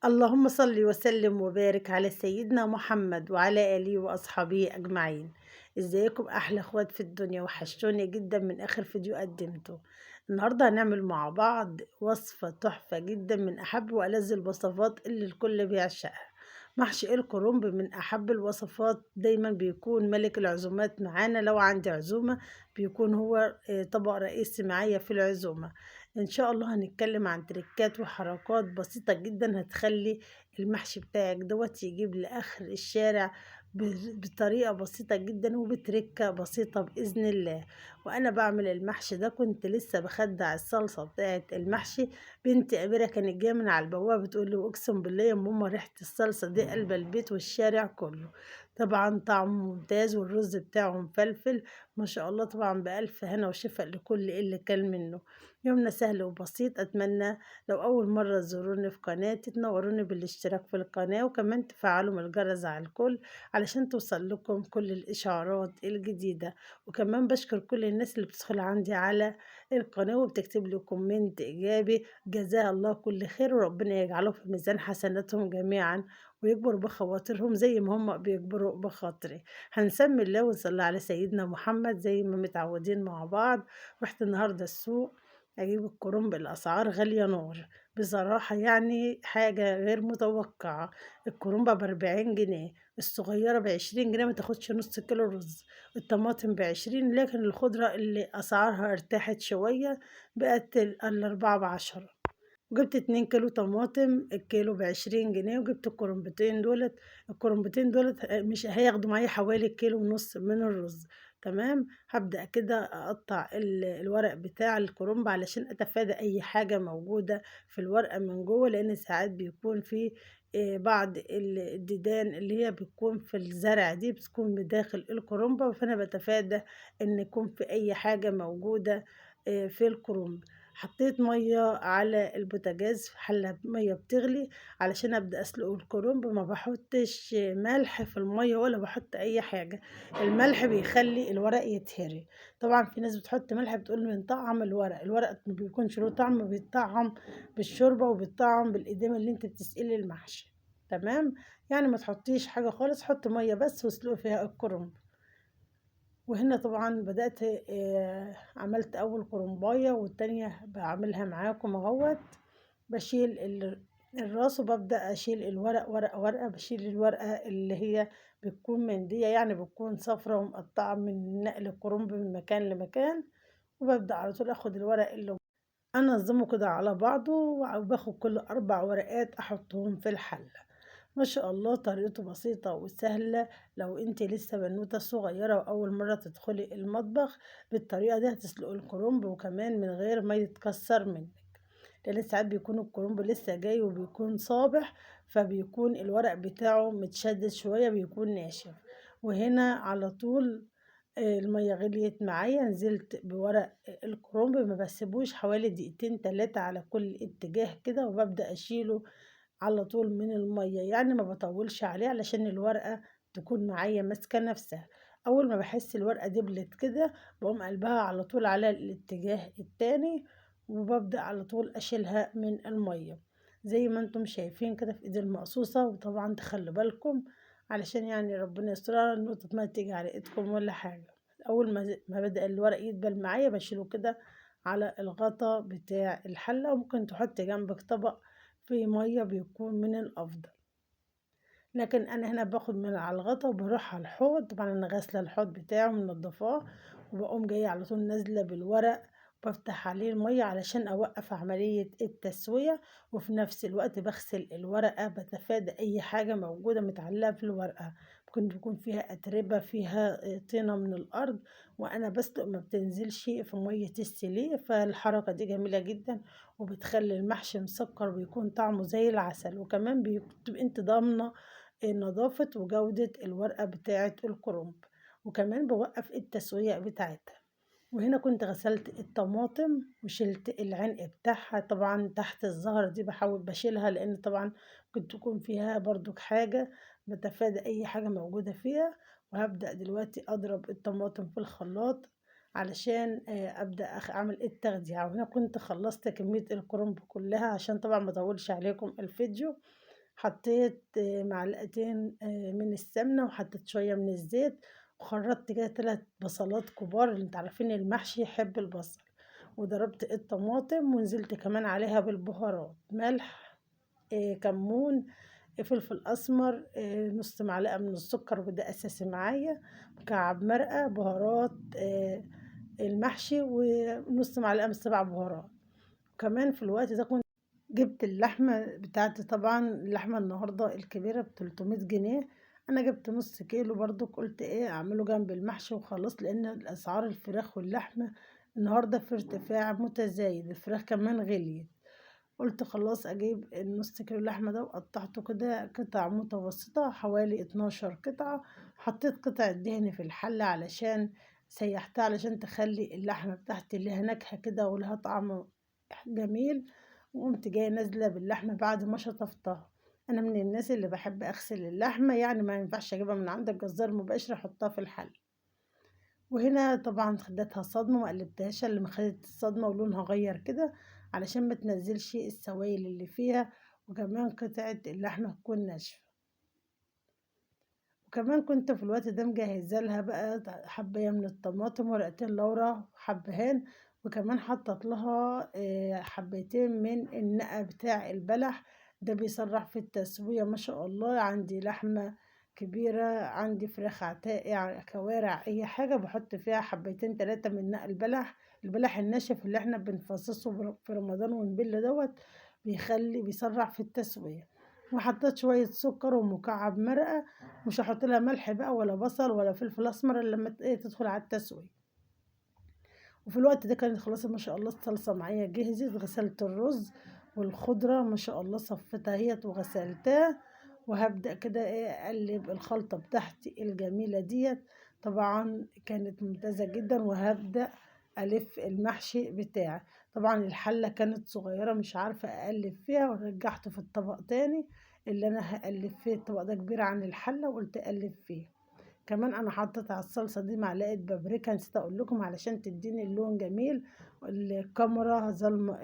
اللهم صل وسلم وبارك على سيدنا محمد وعلى آله وأصحابه أجمعين. ازيكم أحلى اخوات في الدنيا؟ وحشتوني جدا من آخر فيديو قدمته. النهاردة هنعمل مع بعض وصفة تحفة جدا من أحب وألذ الوصفات اللي الكل بيعشقها، محشي الكرنب. من أحب الوصفات، دايما بيكون ملك العزومات معانا. لو عندي عزومة بيكون هو طبق رئيسي معايا في العزومة. إن شاء الله هنتكلم عن تريكات وحركات بسيطة جدا هتخلي المحشي بتاعك دوت يجيب لآخر الشارع بطريقة بسيطة جدا وبتركة بسيطة بإذن الله. وأنا بعمل المحشي ده كنت لسه بخدع الصلصة بتاعت المحشي، بنتي أميرة كانت جاية من على البوابة بتقول لي أقسم بالله يا ماما ريحة الصلصة دي قلب البيت والشارع كله. طبعا طعمه ممتاز والرز بتاعه مفلفل ما شاء الله، طبعا بألف هنا وشفاء لكل اللي كل منه. يومنا سهل وبسيط. أتمنى لو أول مرة تزوروني في قناتي تنوروني بالاشتراك في القناة، وكمان تفعلوا الجرس على الكل علشان توصل لكم كل الإشعارات الجديدة. وكمان بشكر كل الناس اللي بتدخل عندي على القناة وبتكتب لي comment إيجابي، جزاها الله كل خير وربنا يجعله في ميزان حسناتهم جميعا ويكبر بخواطرهم زي ما هم بيكبروا بخاطري. هنسمي الله ونصلي على سيدنا محمد زي ما متعودين مع بعض. رحت النهارده السوق اجيب الكرنب، الاسعار غاليه نار بصراحه، يعني حاجه غير متوقعه. الكرنبه ب40 جنيه، الصغيره ب20 جنيه ما تاخدش نص كيلو رز، الطماطم ب20، لكن الخضره اللي اسعارها ارتاحت شويه بقت الاربعة ب10. وجبت 2 كيلو طماطم الكيلو ب20 جنيه، وجبت الكرنبتين دولت. الكرنبتين دولت مش هياخدوا معايا حوالي كيلو ونص من الرز. تمام، هبدأ كده اقطع الورق بتاع الكرنب علشان اتفادى اي حاجة موجودة في الورقة من جوه، لان ساعات بيكون في بعض الديدان اللي هي بتكون في الزرع دي بتكون بداخل الكرنبة، فانا بتفادى ان يكون في اي حاجة موجودة في الكرنب. حطيت ميه على البوتاجاز في حله ميه بتغلي علشان ابدا اسلق الكرنب. ما بحطش ملح في الميه ولا بحط اي حاجه، الملح بيخلي الورق يتهري. طبعا في ناس بتحط ملح بتقول من طعم الورق، الورق ما بيكونش له طعم، بيتطعم بالشوربه وبيتطعم بالادام اللي انت بتسقلي المحشي. تمام، يعني ما تحطيش حاجه خالص، حط ميه بس واسلقي فيها الكرنب. وهنا طبعا بدأت عملت أول كرنباية والتانية بعملها معاكم اهوت. بشيل الراس وببدأ أشيل الورق ورقة ورقة، بشيل الورقة اللي هي بتكون مندية، يعني بتكون صفرة ومقطعة من نقل الكرنب من مكان لمكان، وببدأ على طول أخد الورق اللي أنظمه كده على بعضه، وباخد كل 4 ورقات أحطهم في الحلة. ما شاء الله طريقته بسيطة وسهلة. لو انت لسه بنوتة صغيرة وأول مرة تدخلي المطبخ بالطريقة دي هتسلقي الكرنب، وكمان من غير ما يتكسر منك، لأن ساعات بيكون الكرنب لسه جاي وبيكون صابح، فبيكون الورق بتاعه متشدد شوية، بيكون ناشف. وهنا على طول المية غليت معايا، نزلت بورق الكرنب، ما بسيبوش حوالي دقيقتين تلاتة على كل اتجاه كده، وببدأ أشيله على طول من المية، يعني ما بطولش عليه علشان الورقة تكون معايا ماسكة نفسها. أول ما بحس الورقة دبلت كده بقوم قلبها على طول على الاتجاه التاني، وببدأ على طول أشيلها من المية زي ما انتم شايفين كده في ايدي المقصوصة. وطبعا تخلوا بالكم علشان يعني ربنا يسترها نقطة ما تيجي على ايدكم ولا حاجة. أول ما بدأ الورق يدبل معايا بشيله كده على الغطا بتاع الحلة، وممكن تحط جنبك طبق في مية بيكون من الأفضل، لكن أنا هنا باخد من على الغطا وبروح على الحوض. طبعا أنا غاسلة الحوض بتاعه ومنضفاه، وبقوم جاية على طول نازلة بالورق وبفتح عليه المية علشان أوقف عملية التسوية، وفي نفس الوقت بغسل الورقة، بتفادى أي حاجة موجودة متعلقة في الورقة، ممكن تكون فيها أتربة، فيها طينة من الأرض، وأنا بسلق ما بتنزلش في مية السليق. فالحركة دي جميلة جدا وبتخلي المحشي مسكر وبيكون طعمه زي العسل، وكمان بتبقي انت ضامنة نظافة وجودة الورقة بتاعة الكرنب، وكمان بوقف التسوية بتاعتها. وهنا كنت غسلت الطماطم وشلت العنق بتاعها، طبعا تحت الزهرة دي بحاول بشيلها، لان طبعا ممكن تكون فيها برضو حاجة، بتفادى اي حاجة موجودة فيها. وهبدأ دلوقتي اضرب الطماطم في الخلاط علشان ابدأ اعمل التخديعة. وهنا كنت خلصت كمية الكرنب كلها عشان طبعا ما اطولش عليكم الفيديو. حطيت معلقتين من السمنة، وحطيت شوية من الزيت، وخرطت كده 3 بصلات كبار، اللي انتوا عارفين المحشي يحب البصل، وضربت الطماطم، ونزلت كمان عليها بالبهارات، ملح، كمون، فلفل اسمر، نص معلقه من السكر وده اساسي معايا، مكعب مرقه، بهارات المحشي، ونص معلقه من 7 بهارات. وكمان في الوقت ده كنت جبت اللحمة بتاعتي، طبعا اللحمة النهارده الكبيرة ب300 جنيه، انا جبت نص كيلو برضو، قلت ايه اعمله جنب المحشي وخلاص، لان الاسعار الفراخ واللحمة النهارده في ارتفاع متزايد، الفراخ كمان غليت. قلت خلاص اجيب النص كيلو لحمه ده، وقطعته كده قطع متوسطه حوالي 12 قطعه. حطيت قطع الدهن في الحلة علشان سيحتها، علشان تخلي اللحمة بتاعتي لها نكهة كده ولها طعم جميل. وقمت جاية نازله باللحمه بعد ما شطفتها. انا من الناس اللي بحب اغسل اللحمة، يعني ما ينفعش اجيبها من عند الجزار مباشرة احطها في الحلة. وهنا طبعا خدتها صدمة، ما قلبتهاش الا لما خدت الصدمة ولونها غير كده، علشان ما تنزلش السوائل اللي فيها، وكمان قطعه اللحمة تكون ناشفة. وكمان كنت في الوقت ده مجهزة لها بقى حبايه من الطماطم، ورقتين لورا وحبهان، وكمان حطت لها حبتين من النقع بتاع البلح، ده بيسرع في التسوية ما شاء الله. عندي لحمه كبيرة، عندي فراخ عتاقي، كوارع، اي حاجة بحط فيها حبتين 3 من نقع البلح، البلح الناشف اللي احنا بنفصصه في رمضان ونبله دوت، بيسرع في التسوية. وحطيت شوية سكر ومكعب مرقه، مش هحط لها ملح بقى ولا بصل ولا فلفل اسمر الا لما تدخل على التسوية. وفي الوقت ده كانت خلاص ما شاء الله الصلصه معايا جهزت، غسلت الرز والخضره ما شاء الله صفتها اهيت وغسلتها، وهبدأ كده اقلب الخلطة بتاعتي الجميلة ديت، طبعا كانت ممتازة جدا. وهبدأ الف المحشي بتاعي، طبعا الحلة كانت صغيرة مش عارفة اقلب فيها، ورجعته في الطبق تاني اللي انا هقلب فيه، الطبق ده كبير عن الحلة وقلت اقلب فيه. كمان انا حطيت على الصلصة دي معلقة بابريكا، نسيت اقول لكم، علشان تديني اللون جميل، الكاميرا ظلمة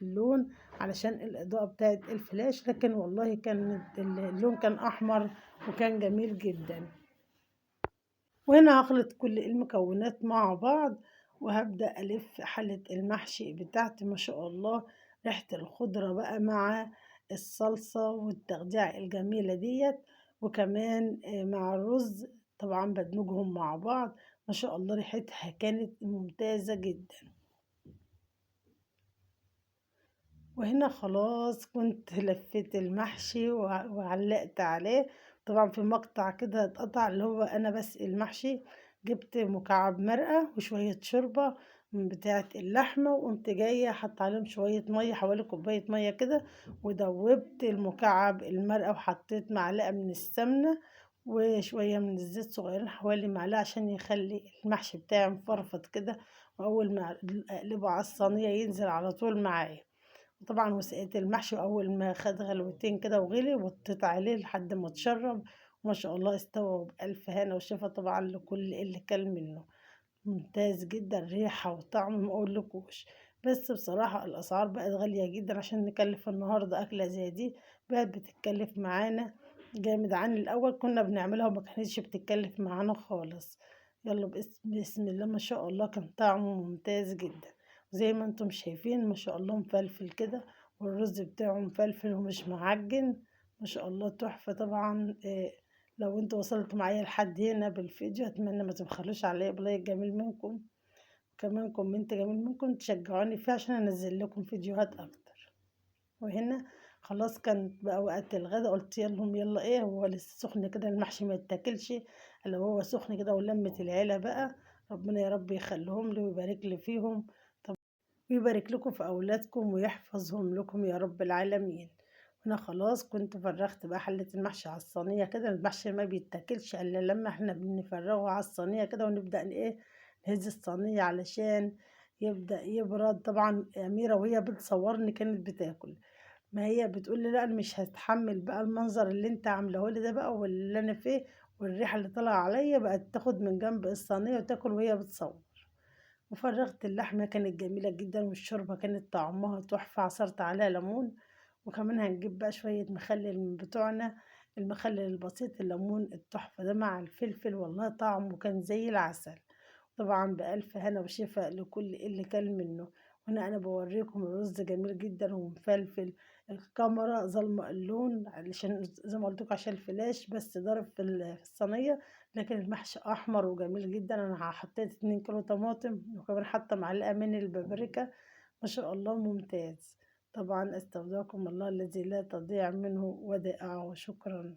اللون علشان الاضاءة بتاعت الفلاش، لكن والله كان اللون كان احمر وكان جميل جدا. وهنا هخلط كل المكونات مع بعض، وهبدأ الف حلة المحشي بتاعتي. ما شاء الله ريحة الخضرة بقى مع الصلصة والتخديعة الجميلة ديت، وكمان مع الرز، طبعا بدمجهم مع بعض، ما شاء الله ريحتها كانت ممتازة جدا. وهنا خلاص كنت لفيت المحشي وعلقت عليه، طبعا في مقطع كده اتقطع اللي هو انا بس المحشي، جبت مكعب مرقة وشوية شوربة من بتاعة اللحمة، وقمت جاية حط عليهم شوية مية، حوالي كوباية مية كده، ودوبت المكعب المرقة، وحطيت معلقة من السمنة وشوية من الزيت صغيرين حوالي معلقة، عشان يخلي المحشي بتاعي مفرفط كده، وأول ما أقلبه على الصينية ينزل على طول معايا. وطبعا وسقيت المحشي، وأول ما خد غلوتين كده وغلي وطيت عليه لحد ما اتشرب، وما شاء الله استوى بألف هنا وشفا طبعا لكل اللي كل منه، ممتاز جدا، ريحة وطعم ما اقولكوش. بس بصراحة الأسعار بقت غالية جدا، عشان نكلف النهاردة أكلة زي دي بقت بتتكلف معانا جامد عن الأول، كنا بنعملها وما كانتش بتتكلف معانا خالص. يلا بسم الله ما شاء الله كان طعمه ممتاز جدا، زي ما انتم شايفين ما شاء الله مفلفل كده، والرز بتاعه مفلفل ومش معجن، ما شاء الله تحفة. طبعا لو انتوا وصلتوا معايا لحد هنا بالفيديو، اتمنى ما تبخلوش عليا ب like جميل منكم، وكمان comment جميل منكم تشجعوني فيه عشان انزل لكم فيديوهات اكتر. وهنا خلاص كان بقى وقت الغدا، قلت لهم يلا ايه هو لسه سخن كده، المحشي ما يتاكلش الا وهو سخن كده، ولمة العيلة بقى، ربنا يا رب يخليهم لي ويبارك لي فيهم، طب ويبارك لكم في اولادكم ويحفظهم لكم يا رب العالمين. انا خلاص كنت فرغت بقى حلة المحشي على الصينية كده، المحشي ما بيتاكلش الا لما احنا بنفرغه على الصينية كده، ونبدأ ايه نهز الصينية علشان يبدأ يبرد. طبعا أميرة وهي بتصورني كانت بتاكل، ما هي بتقول لي لا انا مش هتحمل بقى المنظر اللي انت عاملاه لي ده بقى، واللي انا فيه والريحة اللي طالعة عليا، بقت تاخد من جنب الصينية وتاكل وهي بتصور. وفرغت اللحمة كانت جميلة جدا، والشوربة كانت طعمها تحفة، عصرت عليها ليمون وكمان هنجيب بقى شوية مخلل من بتوعنا، المخلل البسيط الليمون التحفة ده مع الفلفل، والله طعمه كان زي العسل. طبعا بألف هنا وشفا لكل اللي كل منه. هنا أنا بوريكم الرز جميل جدا ومفلفل، الكاميرا ظلمة اللون علشان زي ما قلت لكم عشان الفلاش بس ضرب في الصينية، لكن المحشي أحمر وجميل جدا. أنا حطيت 2 كيلو طماطم، وكمان حاطة معلقة من البابريكا، ما شاء الله ممتاز. طبعا استودعكم الله الذي لا تضيع منه ودائعه. شكرا.